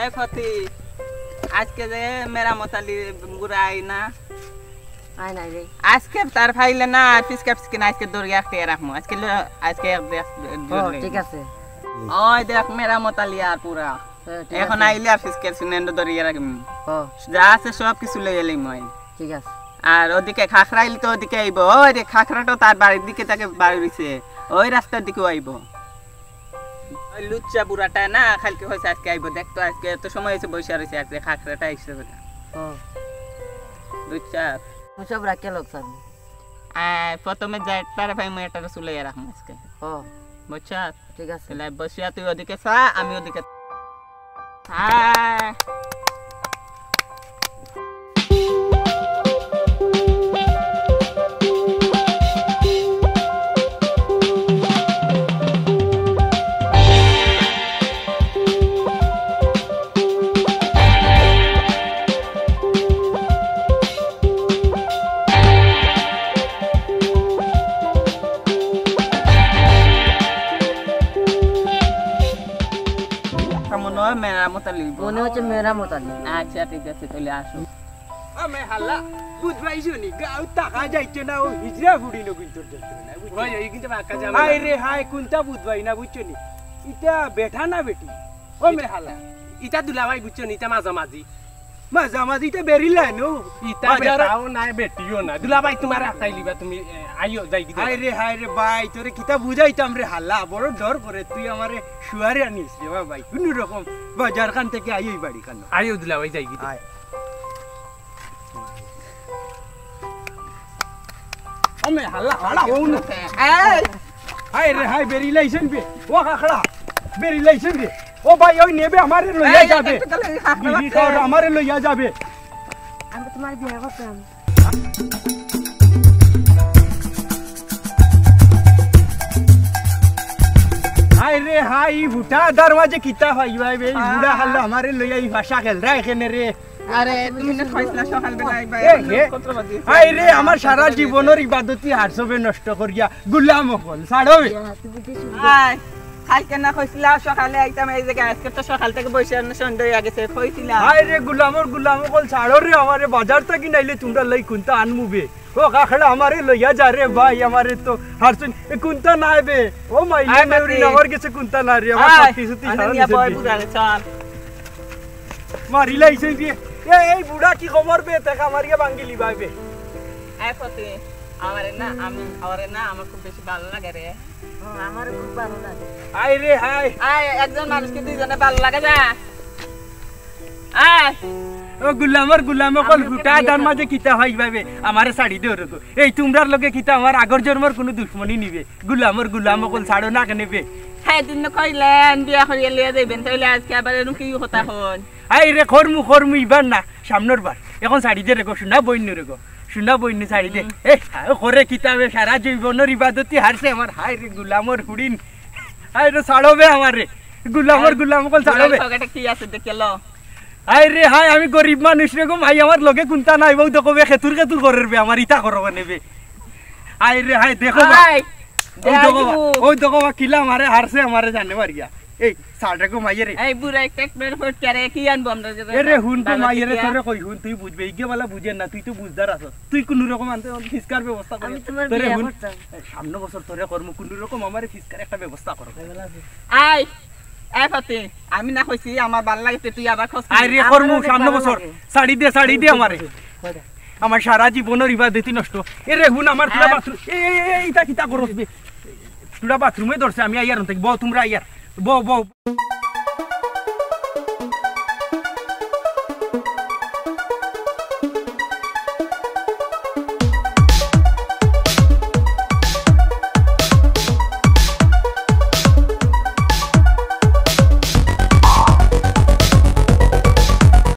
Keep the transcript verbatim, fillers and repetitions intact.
এ ফতি, আজকে যে মেরামত আলী বুড়া আয় না, আয় নাই রে। আজকে তার ফাইলে না, আর ফিসকা ফিসকি না, আজকে দরিয়া আটকে রাখমু। আজকে ল-, আজকে এক দেখ, ও, ঠিক আছে। ওই দেখ মেরামত আলী আর পুরা। হ্যাঁ, ঠিক এখন আছে। আইলে আর ফিসকা ফিসকি না দরিয়া রাখমু। ও, যা আছে সব কিছু লই এলাইমু আই। ঠিক আছে। আর ওদিকে খাখরা আইলে তো ওদিকে আইবো। ওই রে খাখরাটা তার বাড়ির দিকে তাকে বাড়ি রইছে। ওই রাস্তার দিকেও আইবো। ওই লুচ্চা বুড়াটা না কালকে কইছে আজকে আইবো। দেখ তো আজকে এত সময় হয়েছে বসে রয়েছে, আজকে খাখরাটা আইসে বলে। ও, লুচ্চা। তুই সব রাখিয়া লোক স্যার। আহ, প্রথমে যে একটা রে ভাই, মুই একটা চুলাই রাখবো আজকে। ও, বুঝছস? ঠিক আছে। তাহলে বসিয়া তুই ওদিকে চা, আমি ওদিকে। হ্যাঁ। মনে হয় মেরামত আলী। মনে হচ্ছে মেরামত আলী। আচ্ছা, ঠিক আছে, তাহলে আসো। ও মে হাল্লা, বুধবাই শুনি, গাঁও টাকা যাইতে না, ও হিজরা ফুড়ি নগুন তোর যন্ত্রণা, বুঝছো? ওই, ওই কিন্তু বাক্কা হায় ঝামেলা। রে হায়, কোনটা বুধবাই না, বুঝছো নি? ইটা বেটা না বেটি? ও মে হাল্লা। ইটা দুলাভাই বুঝছো নি, ইটা মাঝামাঝি। মাঝামাঝি ইটা বেরিলাই নো। ইটা বাজার- বেটাও নাই, বেটিও না। দুলাভাই তোমার আটাই লিবা তুমি, এ, আইও, যাই কি হায় রে হায় রে ভাই, তোরে কিতা বুঝাইতাম রে হাল্লা, বড় ডর করে তুই আমারে শুয়ারে আনিস রে বা ভাই, কোনো রকম বাজার খান থেকে আই ওই বাড়ি খান। আইও দুলাভাই, যাই কি। আয়। ও মে হাল্লা, হাল্লা, ও না। হায় রে হায়, বেরিলাইছেন বে। ও কাকড়া, বেরিলাইছেন বে। ও ভাই, ওই নেবে আমারে লইয়া যাবে। বিড়ি খাওয়ার আমারে লইয়া যাবে। আমি তোমার বিয়ে করতাম। হায় রে হায়, ই বুটা দার মাঝে কিতা হয় ভাই বে? ই বুড়া হাল্লা আমারে লইয়া ই ভাষা খেল রে এখানে রে। আরে, তুমি না কইছিলা সকালবেলা আইবা, এ, হে। হায় রে, আমার সারা জীবনের ইবাদতি হারছবে নষ্ট করিয়া, গুলাম অকল, ছাড়ো বে। আয়, কালকে না কইছিলা সকালে আইতাম এই জায়গায়, আজকে তো সকাল থেকে বসে আনো সন্ধ্যা হইয়া গেছে, কইছিলা। হায় রে, গুলামর গুলাম অকল, ছাড়ো রে, আমারে বাজার থাকি নাইলে তোমরা লাই কুন্তা আনমু বে। ও কাকড়া, আমারে লইয়া যা রে ভাই, আমারে তো হারছইন, এ কুন্তা নাই বে। ও মাইলে আয়, নেউরি মাতি। না, আমার গেছে কুন্তা না রে, আমার আয়, সত্যি সত্যি আনে সারা নিয়া নিছে বয় বে। বুড়ারে, চল। মারিলাইছে বে। এ, এই বুড়া কি খবর বে? দেখা মারিয়া ভাঙ্গিলি ভাই বে। আয় ফতি, আমারে না, আমি, আমারে না, আমার খুব বেশি ভালো লাগে রে। আমার খুব ভালো লাগে। হায় রে হায়। আয়, একজন মানুষকে দুইজনে ভালো লাগে না। আয়। ও গুলামর গুলাম অকল, হুটা দান মাঝে কিতা হয় ভাই বে? আমারে ছাড়ি দে ওরকম। এই তোমরার লগে কিতা আমার আগর জন্মর কোনো দুশমনি নিবে? গুলামর গুলাম অকল, ছাড়ো না কেনে বে? হ্যাঁ, দিন কইলেন বিয়া করিয়া লইয়া যাইবেন, তাইলে আজকে আবার এরকম কি কথা হন? আই রে, খরমু, খরমু, ইবার না, সামনের বার। এখন ছাড়ি দে রে গো, শোনা বইন রে গো, শোনা বইন ছাড়ি দে। এ, আ, করে কিতাবে সারা জীবনের ইবাদতি হারছে আমার। হায় রে গুলামর হুড়িন, হায় রে ছাড়ো বে আমারে, গুলামর গুলাম অকল ছাড়ো বে। পকেটে কি আছে দেখে লো। হায় রে হায়, আমি গরিব মানুষ রে গো, মাই আমার লগে কুন্তা নাই, বউ দেখো বে, খেতুর খেতুর করের বে, আমার ইতা করো কেনে বে। হায় রে হায়, দেখো বা। আয়, ওই দেখো বা, ওই দেখো বা, কিলা আমারে হারছে, আমারে জানে মারিয়া। এই, ছাড় রে গো মাইয়ে রে। এই বুড়া একটা এক প্লেট ফটকে রে, কি আনবো আমরা যে? এ রে, হুন তো দাদা মাইয়ে রে, কিতা? তোরে কই হুন, তুই বুঝবে, ইগে বালা বুঝের না, তুই তো বুঝদার আছস। তুই কুনু রকম আনতে ফিসকার ব্যবস্থা কর। আমি তোমার তোরে বিয়ে হুন, করতাম। সামনে বছর তোরে করমু, কুনু রকম আমারে ফিসকার একটা ব্যবস্থা কর। আয়, আয় ফাতে, আমি না কইছি আমার ভালো লাগে, তুই আবার খোঁজ আয় রে, আমার করমু, অনেক সামনে ভালো বছর। লাগে। ছাড়ি দে, ছাড়ি দে আমারে। আমার সারা জীবনর ইবাদতি নষ্ট। এ রে, হুন, আমার তোরা আয়। বাথরুম, এই, এই, এই, ইটা কিতা করস বে? তোরা বাথরুমে ধরছে, আমি আইয়ার অন্তে, বউ তোমরা আইয়ার, বউ, বউ।